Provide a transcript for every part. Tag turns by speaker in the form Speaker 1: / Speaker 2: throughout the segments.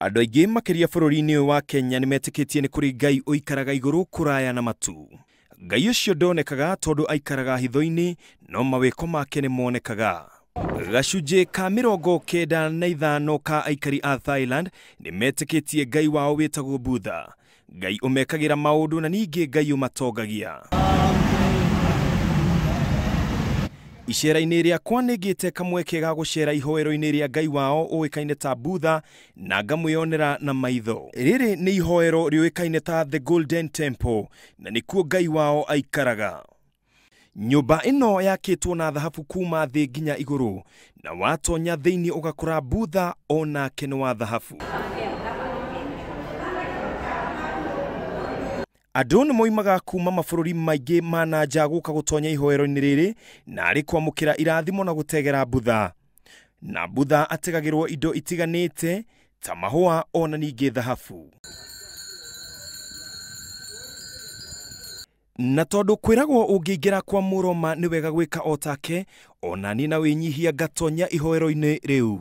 Speaker 1: Andũ aingĩ makĩria bũrũri-inĩ ũyũ wa Kenya nĩ metĩkĩtie nĩ kũrĩ Ngai ũikaraga igũrũ kũraya na matu. Ngai ũcio ndonekaga tondũ aikaraga hitho-inĩ, no mawĩko make nĩ monekaga. Gacunjĩ ka 95 ka aikari a Thailand nĩ metĩkĩtie Ngai wao wĩtagwo Buddha. Ngai ũmekagĩra maũndũ na ningĩ Ngai ũmatongagia. Icera-inĩ rĩakwa nĩ ngĩte kamweke ga gũcera ihoero-inĩ rĩa Ngai wao ũĩkaine ta Buddha na ngamwĩonera na maitho. Rĩrĩ nĩ ihoero rĩũĩkaine ta The Golden Temple na nĩkuo Ngai wao aikaraga. Nyũmba ĩno yakĩtwo na thahabu kuma thĩ nginya igũrũ na watonya thĩinĩ ũgakora Buddha onake nĩ wa thahabu. Andũ nĩ moimaga kuma mabũrũri maingĩ ma na nja gũka gũtonya ihoero-inĩ rĩrĩ na arĩ kwamũkĩra irathimo na gũtegera Buddha. Na Buddha ategagĩrwo indo itiganĩte ta mahũa ona ningĩ thahabu. Na tondũ kwĩragwo ũngĩingĩra kwa Mũroma nĩ wega gwĩka o take, ona niĩ na wĩnyihia ngatonya ihoero-inĩ rĩu.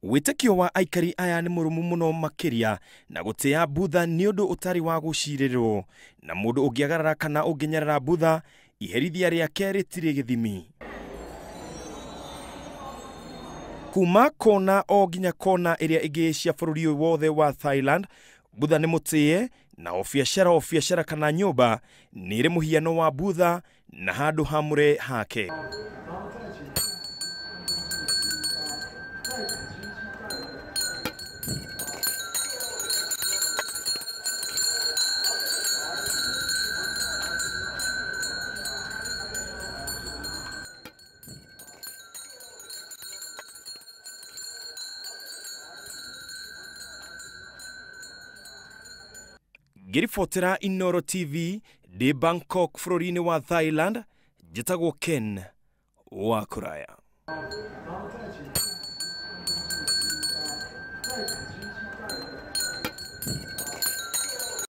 Speaker 1: Wĩtĩkio wa aikari aya nĩ mũrũmu mũno makĩria na gũtĩa Buddha nĩ ũndũ ũtarĩ wa gũcirĩrwo, na mũndũ ũngĩagarara kana ũngĩnyarara Buddha iherithia rĩake rĩtirĩ gĩthimi. Kuma kona o nginya kona ĩrĩa ĩngĩ cia bũrũri ũyũ wothe wa Thailand, Buddha nĩ mũtĩe na o biacara kana nyũmba nĩ ĩrĩ mũhiano wa Buddha na handũ hamũre hake. Ngĩribotera Inooro TV ndĩ Bangkok bũrũri-inĩ wa Thailand, njĩtagwo Ken wa Kũraya.